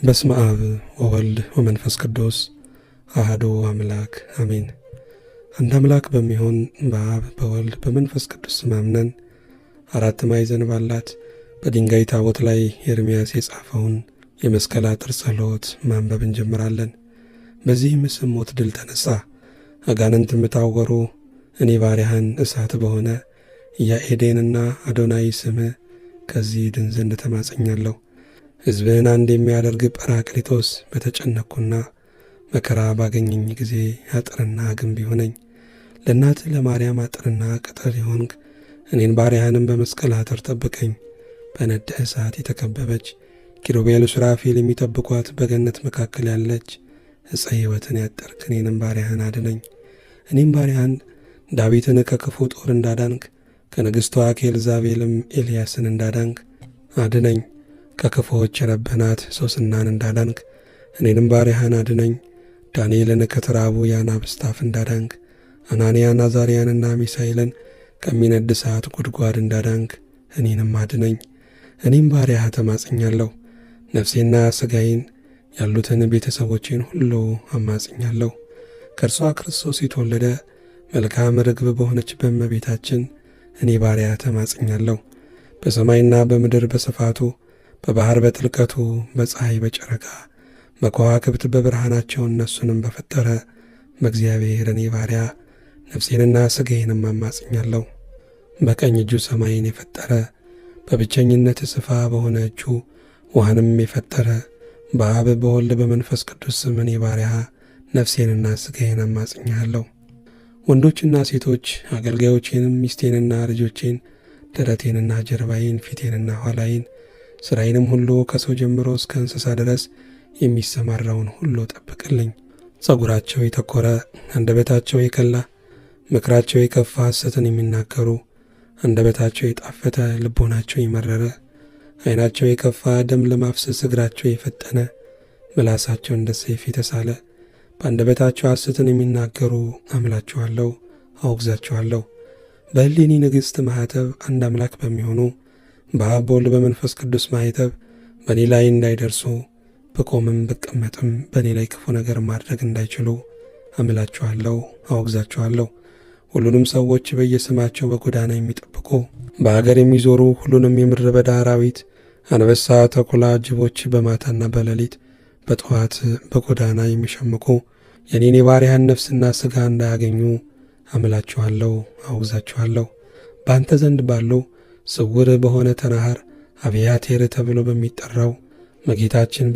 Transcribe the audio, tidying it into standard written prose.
በስመ አብ ወወልድ ወመንፈስ ቅዱስ አሐዱ አምላክ አሜን። አንድ አምላክ በሚሆን በአብ በወልድ በመንፈስ ቅዱስ ስም አምነን አራት ማዕዘን ባላት በድንጋይ ታቦት ላይ ኤርምያስ የጻፈውን የመስቀል አጥር ጸሎት ማንበብ እንጀምራለን። በዚህም ስም ሞት ድል ተነሣ፣ አጋንንትም ታወሩ። እኔ ባሪያህን እሳት በሆነ የኤዴንና አዶናይ ስም ከዚህ ድን ዘንድ ተማጸኛለሁ። ሕዝብህን አንድ የሚያደርግ ጰራቅሊጦስ በተጨነቅኩና መከራ ባገኘኝ ጊዜ አጥርና ግንብ ይሁነኝ። ለእናትህ ለማርያም አጥርና ቅጥር የሆንክ እኔን ባሪያህንም በመስቀል አጥር ጠብቀኝ። በነደ እሳት የተከበበች ኪሩቤል ሱራፌል የሚጠብቋት በገነት መካከል ያለች ዕፀ ሕይወትን ያጠርክ እኔንም ባሪያህን አድነኝ። እኔም ባሪያህን ዳዊትን ከክፉ ጦር እንዳዳንክ ከንግሥቷ ከኤልዛቤልም ኤልያስን እንዳዳንክ አድነኝ። ከክፉዎች የረበናት ሶስናን እንዳዳንክ እኔንም ባሪያህን አድነኝ። ዳንኤልን ከተራቡ የአናብስት አፍ እንዳዳንክ አናንያን አዛርያንና ሚሳኤልን ከሚነድ እሳት ጉድጓድ እንዳዳንክ እኔንም አድነኝ። እኔም ባሪያህ ተማጽኛለሁ። ነፍሴና ሥጋዬን ያሉትን ቤተሰቦቼን ሁሉ አማጽኛለሁ። ከእርሷ ክርስቶስ የተወለደ መልካም ርግብ በሆነች በእመቤታችን እኔ ባሪያ ተማጽኛለሁ። በሰማይና በምድር በስፋቱ በባሕር በጥልቀቱ በፀሐይ በጨረቃ በከዋክብት በብርሃናቸው እነሱንም በፈጠረ በእግዚአብሔር እኔ ባሪያ ነፍሴንና ሥጋዬንም አማጽኛለሁ። በቀኝ እጁ ሰማይን የፈጠረ በብቸኝነት ስፋ በሆነ እጁ ውሃንም የፈጠረ በአብ በወልድ በመንፈስ ቅዱስ ስም እኔ ባሪያ ነፍሴንና ሥጋዬን አማጽኛለሁ። ወንዶችና ሴቶች አገልጋዮቼንም ሚስቴንና ልጆቼን ደረቴንና ጀርባዬን ፊቴንና ኋላዬን ሥራዬንም ሁሉ ከሰው ጀምሮ እስከ እንስሳ ድረስ የሚሰማራውን ሁሉ ጠብቅልኝ። ጸጉራቸው የተኮረ አንደበታቸው የከላ ምክራቸው የከፋ ሐሰትን የሚናገሩ አንደበታቸው የጣፈተ ልቦናቸው የመረረ ዓይናቸው የከፋ ደም ለማፍሰስ እግራቸው የፈጠነ ምላሳቸው እንደ ሰይፍ የተሳለ በአንደበታቸው ሐሰትን የሚናገሩ አምላችኋለሁ፣ አወግዛችኋለሁ። በእሌኒ ንግሥት ማኅተብ አንድ አምላክ በሚሆኑ በአብ በወልድ በመንፈስ ቅዱስ ማኅተብ በእኔ ላይ እንዳይደርሱ ብቆምም ብቀመጥም በእኔ ላይ ክፉ ነገር ማድረግ እንዳይችሉ አምላችኋለሁ፣ አወግዛችኋለሁ። ሁሉንም ሰዎች በየስማቸው በጎዳና የሚጠብቁ በአገር የሚዞሩ ሁሉንም የምድረ በዳ አራዊት፣ አንበሳ፣ ተኩላ፣ ጅቦች በማታና በሌሊት በጠዋት በጎዳና የሚሸምቁ የኔን የባሪያህን ነፍስና ሥጋ እንዳያገኙ አምላችኋለሁ፣ አውግዛችኋለሁ። በአንተ ዘንድ ባሉ ስውር በሆነ ተናሃር አብያቴር ተብሎ በሚጠራው በጌታችን